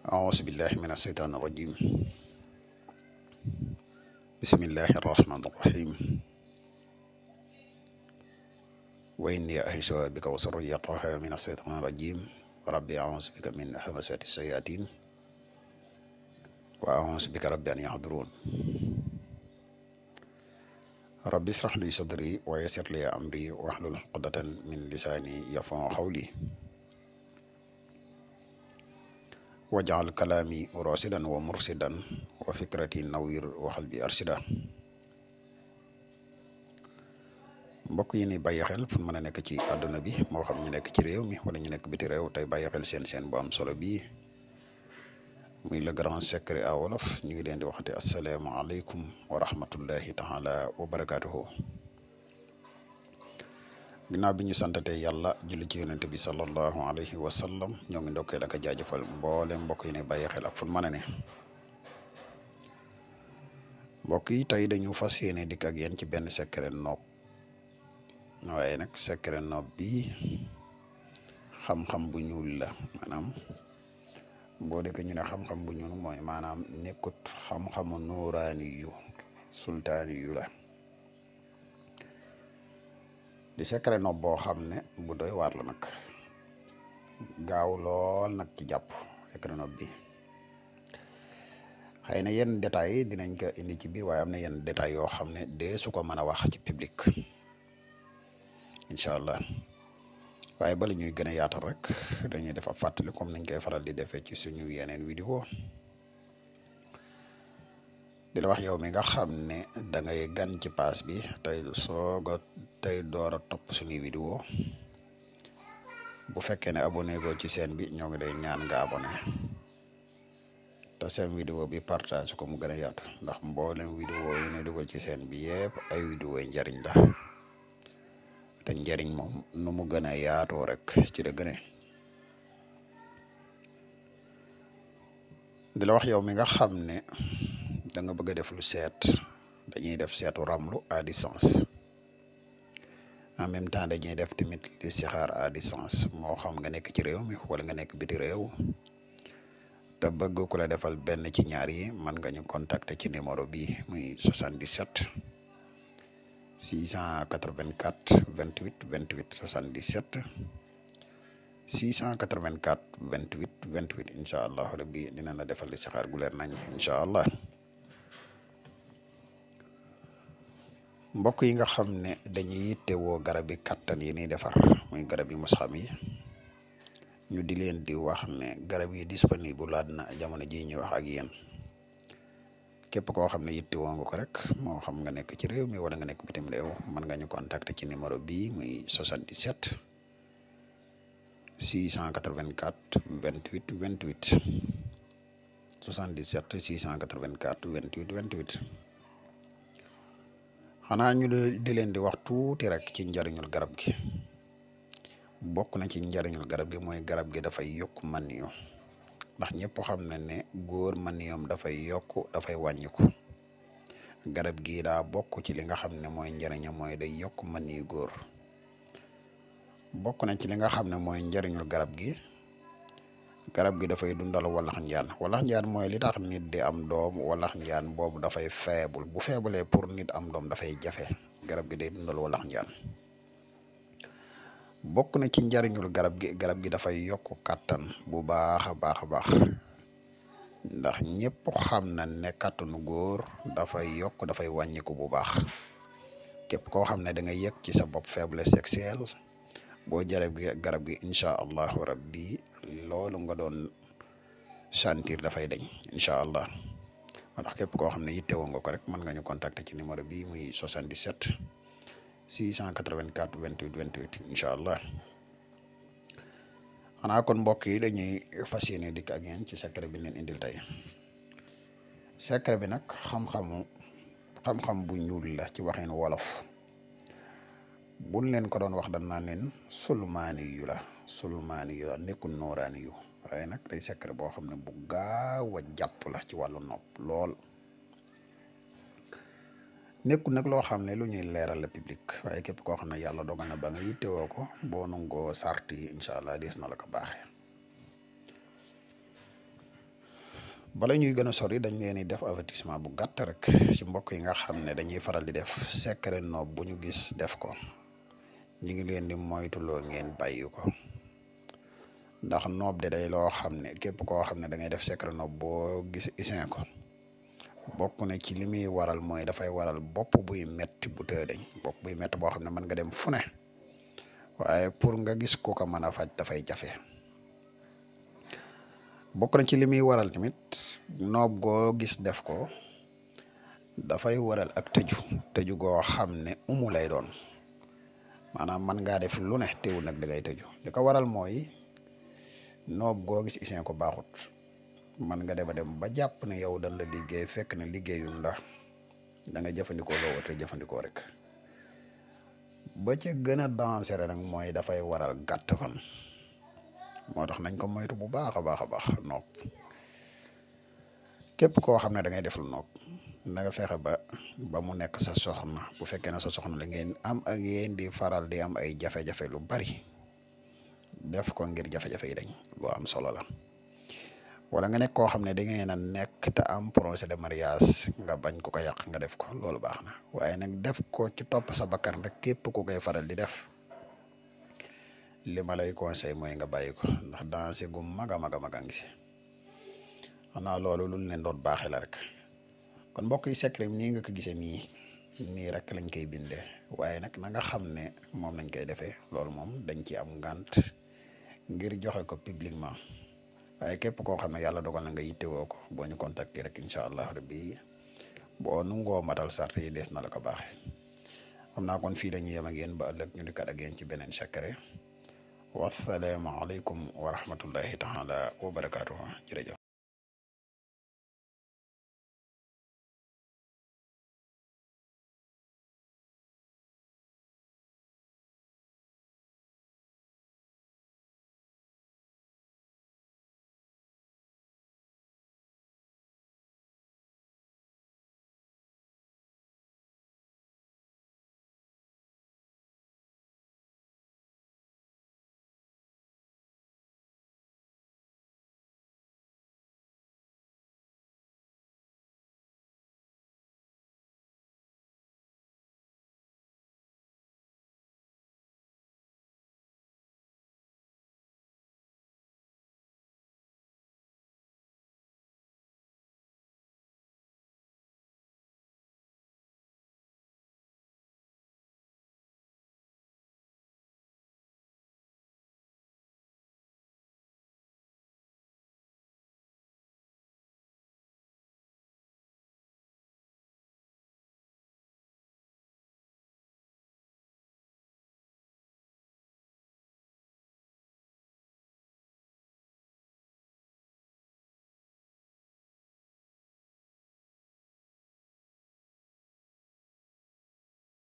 أعوذ بالله من الشيطان الرجيم. بسم الله الرحمن الرحيم. وإني أعيذها بك وذريتها من الشيطان الرجيم ربي أعوذ بك من همزات الشياطين وأعوذ بك ربي أن يحضرون. ربي اشرح لي صدري ويسر لي أمري واحلل عقدة من لساني يفقهوا قولي واجعل كلامي راشدا ومرشدا وفكرتي نوير وقلبي أرشدا. mbokk yi ni bàyyi xel fu mën a nekk ci àdduna bi moo xam ñu nekk ci réew mi wala ñu nekk biti réew tey bàyyi xel seen bu am solo bii muy le grand secret à wolof ñu ngi leen di waxati asalaamaaleykum wa rahmatullahi taala wa barakaatuhu. ginnaaw bi ñu santatee yàlla julli ci yonent bi sallallahu alayhi wa sallam ñoo ngi ndokkeel ak a jaajëfal mboolem mbokk yi ne bàyyi xel ak fu mën a ne. mbokk yi tey dañu fas yéene dikk ak yéen ci benn secret noob waaye nag secret noob bi xam-xam bu ñuul la maanaam boo dee ñu ne xam-xam bu ñuul mooy maanaam nekkut xam-xamu nuuraani yu sultaani yu la di secret noob boo xam ne bu doy waar la nag gaaw lool nag ci jàpp secret noob bi xëy na yenn détails yi dinañ ko indi ci biir waaye am na yenn détails yoo xam ne dee su ko mën a wax ci public incha allah waaye bala ñuy gën a yaatal rek dañuy def ab fàttali comme nañ koy faral di defee ci suñu yeneen vidéo di la wax yow mi nga xam ne da ngay gan ci pass bi tey door a topp suñuy vidéo bu fekkee ne abonné go ci chaîne bi ñoo ngi lay ñaan nga abonné te seen vidéo bi partage ko mu gën a yaatu ndax mboolem vidéo yi ne dugal ci chaîne bi yëpp ay vidéo yi njariñ la te njariñ moom nu mu gën a yaatoo rek ci la gëne di la wax yow mi nga xam ne da nga bëgg a def lu seet dañuy def seetu ramlu à distance en même temps dañuy def tamit listixaar à distance moo xam nga nekk ci réew mi wala nga nekk biti réew te bëgg ku la defal benn ci ñaar yi mën nga ñu contacter ci numéro bi muy 77 684 28 28 77 684 28 28 incha allah rabbi dina la defal li saxaar gu leer nañ incha allah. mbokk yi nga xam ne dañuy yittewoo garab yi kattan yi ni defar muy garab yi mos xam yi ñu di leen di wax ne garab yi disponible laat na jamono ji ñu wax ak yéen képp koo xam ne yittewoo nga ko rek moo xam nga nekk ci réew mi wala nga nekk bitim réew mën nga ñu contacter ci numéro bii muy 77 684 28 28 77 684 28 28 xanaa ñu di leen di wax tuuti rek ci njariñul garab gi. bokk na ci njariñul garab gi mooy garab gi dafay yokk maniyu ndax ñëpp xam na ne góor maniyom dafay yokk dafay wàññiku garab gi daa bokk ci li nga xam ne mooy njariñam mooy day yokk maniyu góor. bokk na ci li nga xam ne mooy njariñul garab gi dafay dundal walax njaan mooy li tax nit di am doom walax njaan boobu dafay faible bu faible pour nit am doom dafay jafe garab gi day dundal walax njaan. bokk na ci njariñul garab gi dafay yokk kàttan bu baax a baax a baax ndax ñëpp xam na ne kàttanu góor dafay yokk dafay wàññiku bu baax képp koo xam ne da nga yëg ci sa bopp faiblesse sexuelle boo garab gi incha allahu rabbi loolu nga doon sentir dafay dañ incha allah ndax képp koo xam ne yittewoo nga ko rek mën nga ñu contacter ci numéro bi muy 77 684 28 28 incha allah. xanaa kon mbokk yi dañuy fas yéene dikk ak yéen ci secret bi leen indil tey secret bi nag xam-xam bu ñuul la ci waxin wolof buñ leen ko doon wax dañ naan leen sulmaani yu la nekkul nooraani yu waaye nag day secret boo xam ne bu gaaw a jàpp la ci wàllu nopp lool. nekkul nag loo xam ne lu ñuy leeral la public waaye képp koo xam ne yàlla dogal na ba nga yittewoo ko boo nangoo sart yi incha allah des na la ko baaxee. bala ñuy gën a sori dañ leen di def avertissement bu gàtt rek ci mbokk yi nga xam ne dañuy faral di def secret noob bu ñu gis def ko ñu ngi leen di moytuloo ngeen bàyyi ko ndax noob de day loo xam ne képp koo xam ne da ngay def secret noob boo gis isin ko bokk na ci li muy waral mooy dafay waral bopp buy metti bu tëddeñ bopp buy metti boo xam ne mën nga dem fu ne waaye pour nga gis ku ko mën a faj dafay jafe. bokk na ci li muy waral tamit noob goo gis def ko dafay waral ak tëju goo xam ne lay doon maanaam man ngaa def lu ne teewul nag da ngay tëju li ko waral mooy noob goo gis isin ko baaxut man nga dem ba jàpp ne yow dañ la liggéey fekk ne liggéeyul ndax da nga jëfandikoo loo war a jëfandikoo rek ba ca gën a dangereux nag mooy dafay waral gàtt fan moo tax nañ ko moytu bu baax a baax a baax noob képp koo xam ne da ngay def lu noob na nga fexe ba mu nekk sa soxna bu fekkee ne sa soxna la ngeen am ak yéen di faral di am ay jafe-jafe lu bari def ko ngir jafe-jafe yi dañ lu am solo la. wala nga nekk koo xam ne da ngeen a nekk te am projet de mariage nga bañ ko yàq nga def ko loolu baax na waaye nag def ko ci topp sa bakkan rek képp ku koy faral di def li ma lay conseil mooy nga bàyyi ko ndax danger gu mag a mag a ngi si xanaa loolu lu leen doon baaxee la rek kon mbokk yi secret nii nga ko gisee nii rek lañ koy bindee waaye nag na nga xam ne moom lañ koy defee loolu moom dañ ci am ngant ngir joxe ko publiquement. waaye képp koo xam ne yàlla dogal na nga yittewoo ko boo ñu contacter rek incha allah rabbi boo nungoo matal sart yi des na la ko baaxee xam naa kon fii dañuy yem ak yéen ba ëllëg ñu di kat ak yéen ci beneen secret wasalaamu aleykum wa rahmatullahi taala wa barakaatuhu jërëjëf